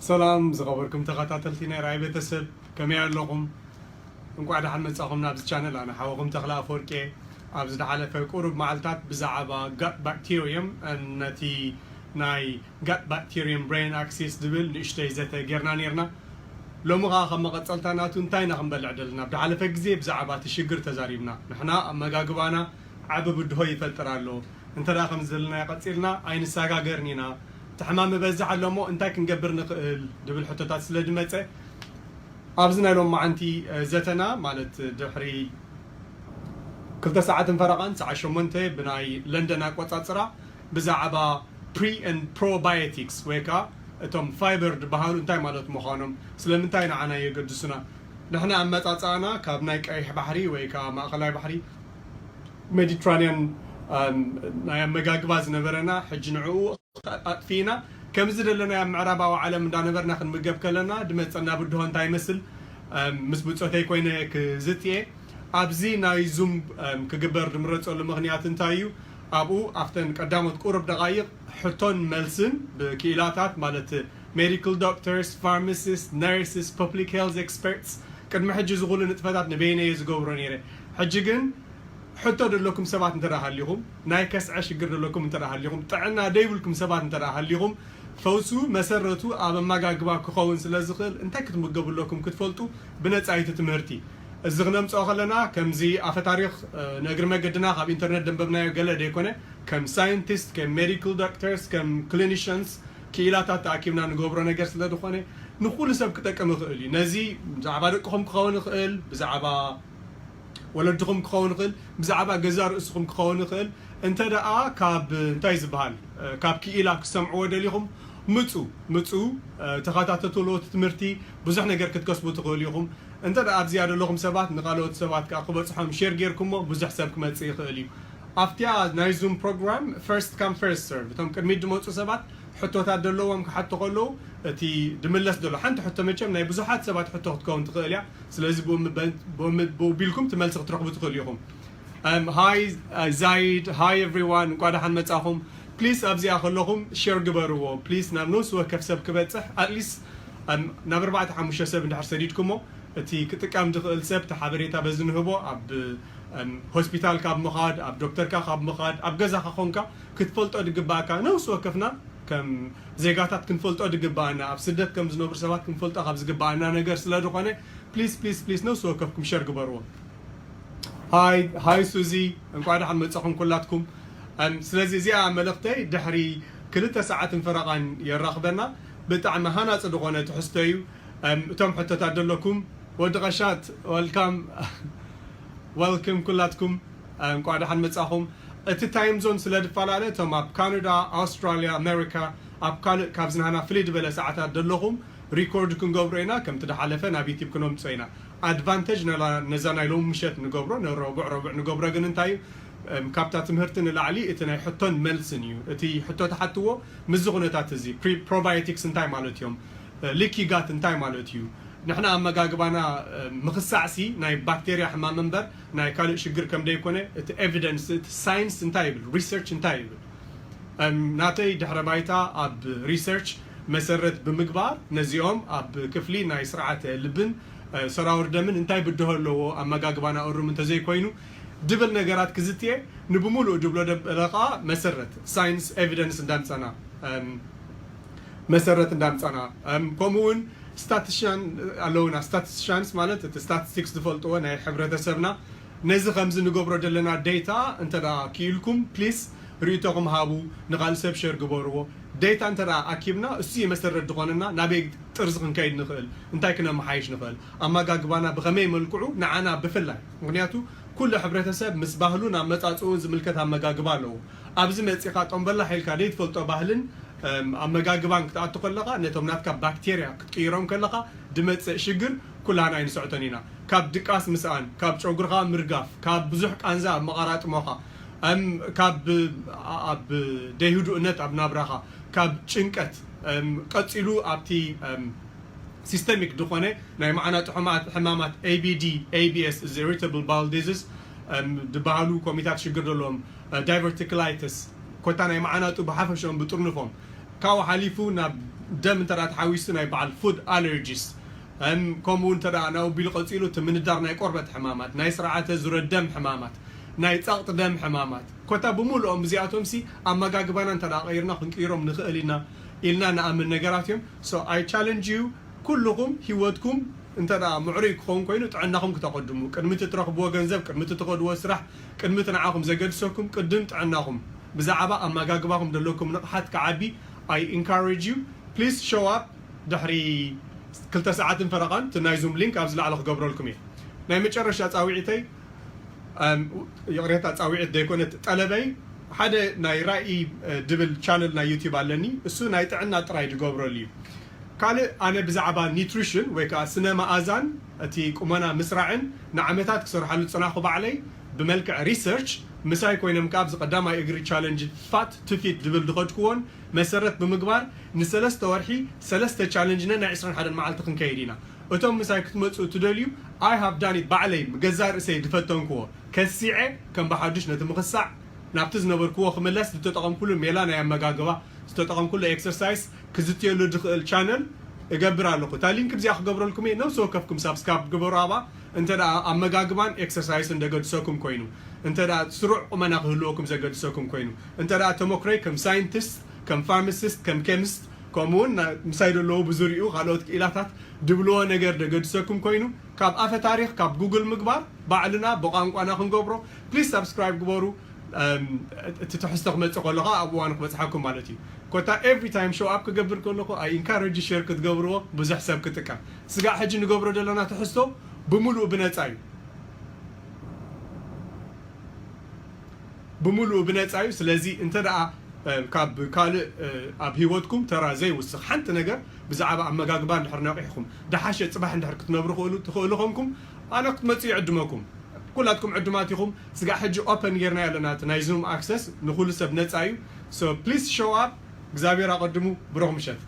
ሰላም ዝኸበርኩም ተኸታተልቲ ናይ ራእይ ቤተሰብ፣ ከመይ ኣለኹም? እንቋዕ ደሓን መጻኹም ናብዚ ቻነል። ኣነ ሓወኹም ተኽለ ኣፈወርቂ እየ። ኣብዚ ዝሓለፈ ቁሩብ መዓልታት ብዛዕባ gut bacterium፣ ነቲ ናይ gut bacterium brain axis ዝብል ንእሽተይ ዘተ ጌርና ኔርና። ሎሚ ኸኣ ከም መቐጸልታ ናቱ እንታይ ኢና ክንበልዕ ደለና? ኣብ ዝሓለፈ ግዜ ብዛዕባ እቲ ሽግር ተዛሪብና። ንሕና ኣመጋግባና ዓቢ ብድሆ ይፈጥር ኣሎ። እንተ ደኣ ከምዚ ዘለና ቀጺልና ኣይንሰጋገርን ኢና። እቲ ሕማም ይበዝሕ ኣሎ እሞ እንታይ ክንገብር ንኽእል? ዝብል ሕቶታት ስለ ዝመጸ፣ ኣብዚ ናይ ሎማዓንቲ፣ እ፣ ዘተና፣ ማለት ድሕሪ ክልተ ሰዓትን ፈረቓን፣ ሰዓት ሸሞንተ ብናይ ለንደን ኣቆጻጽራ፣ ብዛዕባ pre and probiotics ወይ ከኣ እቶም ፋይበር ዝበሃሉ እንታይ ማለት ምዃኖም፣ ስለምንታይ ንዓና የገድሱና፣ ንሕና ኣመጻጽኣና ካብ ናይ ቀይሕ ባሕሪ ወይ ከኣ ማእከላይ ባሕሪ ሜዲትራንያን፣ ኣም፣ ናይ ኣመጋግባ ዝነበረና፣ ሕጂ ንዕኡ ኣጥፊእና፣ ከምዚ ደለናዮ ኣብ ምዕራባዊ ዓለም እንዳነበርና ክንምገብ ከለና ድመጸና ብድሆ እንታይ ይመስል፣ ኣም፣ ምስ ብጾተይ ኮይነ ክዝትየ። ኣብዚ ናይ ዙም፣ ኣም፣ ክግበር ዝምረጸሉ ምኽንያት እንታይ እዩ? ኣብኡ ኣብተን ቀዳሞት ቁሩብ ደቓይቕ ሕቶን መልስን ብክኢላታት፣ ማለት medical doctors፣ pharmacists፣ nurses፣ public health experts፣ ቅድሚ ሕጂ ዝኹሉ ንጥፈታት ንበይነየ ዝገብሮ ነይረ። ሕጂ ግን ሕቶ ደለኩም ሰባት እንተ ደኣ ሃሊኹም፣ ናይ ከስዐ ሽግር ደለኩም እንተ ደኣ ሃሊኹም፣ ጥዕና ደይብልኩም ሰባት እንተ ደኣ ሃሊኹም፣ ፈውሱ መሰረቱ ኣብ ኣመጋግባ ክኸውን ስለ ዝኽእል፣ እንታይ ክትምገቡ ኣለኩም ክትፈልጡ ብነጻ እዩ እቲ ትምህርቲ። እዚ ክነምጽኦ ከለና፣ ከምዚ ኣፈ ታሪኽ፣ እ፣ ንእግሪ መገድና ካብ ኢንተርነት ደንበብናዮ ገለ ደይኮነ፣ ከም ሳይንቲስት፣ ከም ሜዲካል ዶክተርስ፣ ከም ክሊኒሽንስ፣ ክኢላታት ተኣኪብና ንገብሮ ነገር ስለ ዝኾነ፣ ንኹሉ ሰብ ክጠቅም ይኽእል እዩ። ነዚ ብዛዕባ ደቅኹም ክኸውን ይኽእል፣ ብዛዕባ ወለድኹም ክኸውን ይኽእል፣ ብዛዕባ ገዛ ርእስኹም ክኸውን ይኽእል። እንተ ደኣ ካብ፣ እንታይ ዝበሃል፣ እ፣ ካብ ክኢላ ክትሰምዕዎ ደሊኹም፣ ምጹ፣ ምጹ፣ እ፣ ተኸታተልዎ እቲ ትምህርቲ፣ ብዙሕ ነገር ክትከስቡ ትኽእሉ ኢኹም። እንተ ደኣ ኣብዚኣ ዘለኹም ሰባት፣ ንኻልኦት ሰባት ከኣ ክበጽሖም ሼር ጌርኩሞ፣ ብዙሕ ሰብ ክመጽእ ይኽእል እዩ። ኣብቲኣ ናይ ዙም ፕሮግራም፣ ፈርስት ካም ፈርስት ሰርቭ፣ እቶም ቅድሚት ዝመጹ ሰባት፣ ሕቶታት ዘለዎም ክሓቱ ከለዉ፣ እቲ ድምለስ ዘሎ፣ ሓንቲ ሕቶ መቸም ናይ ብዙሓት ሰባት ሕቶ ክትከውን ትኽእል እያ። ስለዚ ብኡ ምበ-፣ ብኡ ም-፣ ብኡ ቢልኩም እቲ መልሲ ክትረኽቡ ትኽእሉ ኢኹም። እም፣ ሃይ፣ እ፣ ዛይድ፣ ሃይ ኤቭሪዋን፣ እንቋዕ ደሓን መጻኹም። ፕሊስ ኣብዚኣ ከለኹም ሼር ግበርዎ። ፕሊስ ናብ ነፍሲ ወከፍ ሰብ ክበጽሕ፣ ኣትሊስት፣ እም፣ ናብ ኣርባዕተ ሓሙሽተ ሰብ እንድሕር ሰዲድኩሞ፣ እቲ ክጥቀም ዝኽእል ሰብ እቲ ሓበሬታ በዚ ንህቦ፣ ኣብ፣ እም፣ ሆስፒታል ካብ ምኻድ፣ ኣብ ዶክተርካ ካብ ምኻድ፣ ኣብ ገዛኻ ኾንካ ክትፈልጦ ዝግባእካ፣ ነፍሲ ወከፍና ከም ዜጋታት ክንፈልጦ ዝግባኣና፣ ኣብ ስደት ከም ዝነብሩ ሰባት ክንፈልጦ ካብ ዝግባኣና ነገር ስለ ዝኾነ፣ ፕሊስ፣ ፕሊስ፣ ፕሊስ፣ ነፍሲ ወከፍኩም ሸር ግበርዎ። ሃይ፣ ሃይ ሱዚ፣ እንቋዕ ደሓን መጻኹም ኩላትኩም። እም፣ ስለዚ እዚኣ መልእኽተይ ድሕሪ ክልተ ሰዓትን ፈረቓን የራኽበና። ብጣዕሚ ሃናጺ ዝኾነ ትሕዝቶ እዩ። እም፣ እቶም ሕቶታት ዘለኩም፣ ወዲ ቐሻት፣ ወልካም፣ ወልክም ኩላትኩም፣ እንቋዕ ደሓን መጻኹም። እቲ ታይም ዞን ስለ ዝፈላለ፣ እቶም ኣብ ካናዳ፣ ኣውስትራልያ፣ ኣሜሪካ፣ ኣብ ካልእ ካብዚ ናህና ፍልይ ዝበለ ሰዓታት ዘለኹም፣ ሪኮርድ ክንገብሮ ኢና፣ ከምቲ ዝሓለፈ ናብ ዩቲብ ክነምጽኦ ኢና። ኣድቫንቴጅ ነላ-፣ ነዛ ናይ ሎሚ ምሸት ንገብሮ፣ ንረቡዕ ረቡዕ ንገብሮ ግን እንታይ እዩ? እም፣ ካብታ ትምህርቲ ንላዕሊ እቲ ናይ ሕቶን መልስን እዩ። እቲ ሕቶ ትሓትዎ ምስዚ ኩነታት እዚ፣ ፕሪ-፣ ፕሮባዮቲክስ እንታይ ማለት እዮም? እ፣ ሊኪ ጋት እንታይ ማለት እዩ? ንሕና ኣመጋግባና፣ እ፣ ምኽሳዕሲ ናይ ባክቴርያ ሕማም እምበር ናይ ካልእ ሽግር ከም ደይኮነ እቲ ኤቪደንስ፣ እቲ ሳይንስ እንታይ ይብል? ሪሰርች እንታይ ይብል? እም፣ ናተይ ድሕረ ባይታ ኣብ ሪሰርች መሰረት ብምግባር ነዚኦም ኣብ ክፍሊ ናይ ስርዓተ ልብን፣ እ፣ ሰራውር ደምን እንታይ ብድሆ ኣለዎ ኣመጋግባና እሩም እንተዘይኮይኑ ድብል ነገራት ክዝትየ ንብምሉኡ ድብሎ ደበለ ኸዓ መሰረት ሳይንስ ኤቪደንስ እንዳምጸና፣ እም፣ መሰረት እንዳምጸና፣ እም፣ ከምኡ እውን ስታቲስቲሻን ኣለውና። ስታቲስቲሻንስ ማለት እቲ ስታቲስቲክስ ዝፈልጥዎ ናይ ሕብረተሰብና፣ ነዚ ከምዚ ንገብሮ ዘለና ዴታ እንተ ደኣ ክኢልኩም ፕሊስ ርእይቶኹም ሃቡ፣ ንኻልእ ሰብ ሸር ግበርዎ። ዴታ እንተ ደኣ ኣኪብና እሱ እዩ መሰረት ዝኾነና ናበይ ጥርዚ ክንከይድ ንኽእል፣ እንታይ ክነመሓይሽ ንኽእል፣ ኣመጋግባና ብኸመይ መልክዑ ንዓና ብፍላይ። ምኽንያቱ ኩሉ ሕብረተሰብ ምስ ባህሉን ኣመጻጽኡን ዝምልከት ኣመጋግባ ኣለዎ። ኣብዚ መጺኻ ጦምበላሕ ኢልካ ዘይትፈልጦ ባህልን፣ እም፣ ኣመጋግባን ክትኣቱ ከለኻ ነቶም ናትካ ባክቴርያ ክትቅይሮም ከለኻ ድመጽእ ሽግር ኩላህና ኣይንስዕቶን ኢና። ካብ ድቃስ ምስኣን፣ ካብ ጨጉርኻ ምርጋፍ፣ ካብ ብዙሕ ቃንዛ ኣብ መቐራጥሞኻ፣ እም፣ ካብ፣ ኣብ ደይህዱእነት ኣብ ናብራኻ፣ ካብ ጭንቀት፣ እም፣ ቀጺሉ ኣብቲ፣ እም፣ ሲስተሚክ ዝኾነ ናይ መዓናጡ ሕማ-፣ ሕማማት ኤ ቢ ዲ፣ ኤ ቢ ኤስ፣ እዚ ኢሪታብል ባውል ዲዚዝ፣ እም፣ ዝበሃሉ ኮሚታት ሽግር ዘለዎም፣ እ፣ ዳይቨርቲክላይተስ፣ ኮታ ናይ መዓናጡ ብሓፈሽኦም ብጥርንፎም፣ ካብኡ ሓሊፉ ናብ ደም እንተ ተሓዊሱ ናይ በዓል food allergies፣ ከምኡ እንተ ናብኡ ቢሉ ቀፂሉ እቲ ምንዳር ናይ ቆርበት ሕማማት፣ ናይ ስርዓተ ዙረ ደም ሕማማት፣ ናይ ጸቕጢ ደም ሕማማት፣ ኮታ ብምልኦም እዚኣቶም ሲ ኣመጋግባና እንተ ቀይርና ክንቅይሮም ንኽእል ኢና ኢልና ንኣምን ነገራት እዮም። So I challenge you፣ ኩልኹም ህይወትኩም እንተ ደኣ ምዕሩይ ክኸውን ኮይኑ ጥዕናኹም ክተቐድሙ፣ ቅድሚ እቲ ትረኽብዎ ገንዘብ፣ ቅድሚ እቲ ትኸድዎ ስራሕ፣ ቅድሚ እቲ ንዓኹም ዘገድሰኩም ቅድም ጥዕናኹም፣ ብዛዕባ ኣመጋግባኹም ዘለኩም ንቕሓት ክዓቢ I encourage you። Please show up ድሕሪ ክልተ ሰዓትን ፈረቓን እቲ ናይ ዙም ሊንክ ኣብዚ ላዕሊ ክገብረልኩም እየ። ናይ መጨረሻ ጻውዒተይ ይቕሬታ ጻውዒት ዘይኮነት ጠለበይ ሓደ ናይ ራኢ ድብል ቻነል ናይ ዩቲብ ኣለኒ። እሱ ናይ ጥዕና ጥራይ ዝገብረሉ እዩ። ካልእ ኣነ ብዛዕባ ኒትሪሽን ወይ ከዓ ስነ መኣዛን እቲ ቁመና ምስራዕን ንዓመታት ክሰርሓሉ ዝፅናኹ ባዕለይ ብመልክዕ ሪሰርች ምሳይ ኮይኖም ከዓ ኣብዚ ቀዳማይ እግሪ ቻለንጅ ፋት ቱ ፊት ዝብል ዝኸድክዎን መሰረት ብምግባር ንሰለስተ ወርሒ ሰለስተ ቻለንጅ ነናይ ዕስራን ሓደን መዓልቲ ክንከይድ ኢና። እቶም ምሳይ ክትመፁ እትደልዩ I have done it ባዕለይ ገዛ ርእሰይ ዝፈተንክዎ ከሲዐ ከም ብሓዱሽ ነቲ ምኽሳዕ ናብቲ ዝነበርክዎ ክምለስ ዝተጠቐምኩሉ ሜላ ናይ ኣመጋግባ ዝተጠቐምኩሉ ኤክሰርሳይስ ክዝትየሉ ዝኽእል ቻነል እገብር ኣለኹ። እታ ሊንክ እዚኣ ክገብረልኩም እየ። ነብሲ ወከፍኩም ሳብስክራይብ ግበሩ ኣብኣ። እንተ ደኣ ኣመጋግባን ኤክሰርሳይስን ዘገድሰኩም ኮይኑ፣ እንተ ደኣ ስሩዕ ቁመና ክህልወኩም ዘገድሰኩም ኮይኑ፣ እንተ ደኣ ተመክሮይ ከም ሳይንቲስት፣ ከም ፋርማሲስት፣ ከም ኬሚስት፣ ከምኡ እውን ምሳይ ዘለዉ ብዝሪኡ ካልኦት ክኢላታት ድብልዎ ነገር ዘገድሰኩም ኮይኑ ካብ ኣፈ ታሪኽ ካብ ጉግል ምግባር ባዕልና ብቋንቋና ክንገብሮ። ፕሊዝ ሳብስክራይብ ግበሩ። እቲ ትሕዝቶ ክመፅእ ከሎ ከዓ ኣብ እዋኑ ክበፅሓኩም ማለት እዩ። ኮታ ኤቭሪ ታይም ሾው ኣፕ ክገብር ከለኹ I encourage ሸር ክትገብርዎ ብዙሕ ሰብ ክጥቀም። ስጋዕ ሕጂ ንገብሮ ዘለና ትሕዝቶ ብምሉኡ ብነፃ እዩ። ብምሉኡ ብነፃ እዩ። ስለዚ እንተ ደኣ ካብ ካልእ ኣብ ህይወትኩም ተራ ዘይውስኽ ሓንቲ ነገር ብዛዕባ ኣመጋግባ እንድሕር ነቒሕኩም ድሓሸ ፅባሕ እንድሕር ክትነብሩ ትኽእሉ ኮንኩም ኣነ ክትመፁ ይዕድመኩም። ኩላትኩም ዕዱማት ኢኹም። ስጋዕ ሕጂ ኦፐን ጌርና ኣለና እቲ ናይ ዙም ኣክሰስ ንኩሉ ሰብ ነፃ እዩ። So please show up። እግዚኣብሔር ኣቐድሙ። ብሩኽ ምሸት።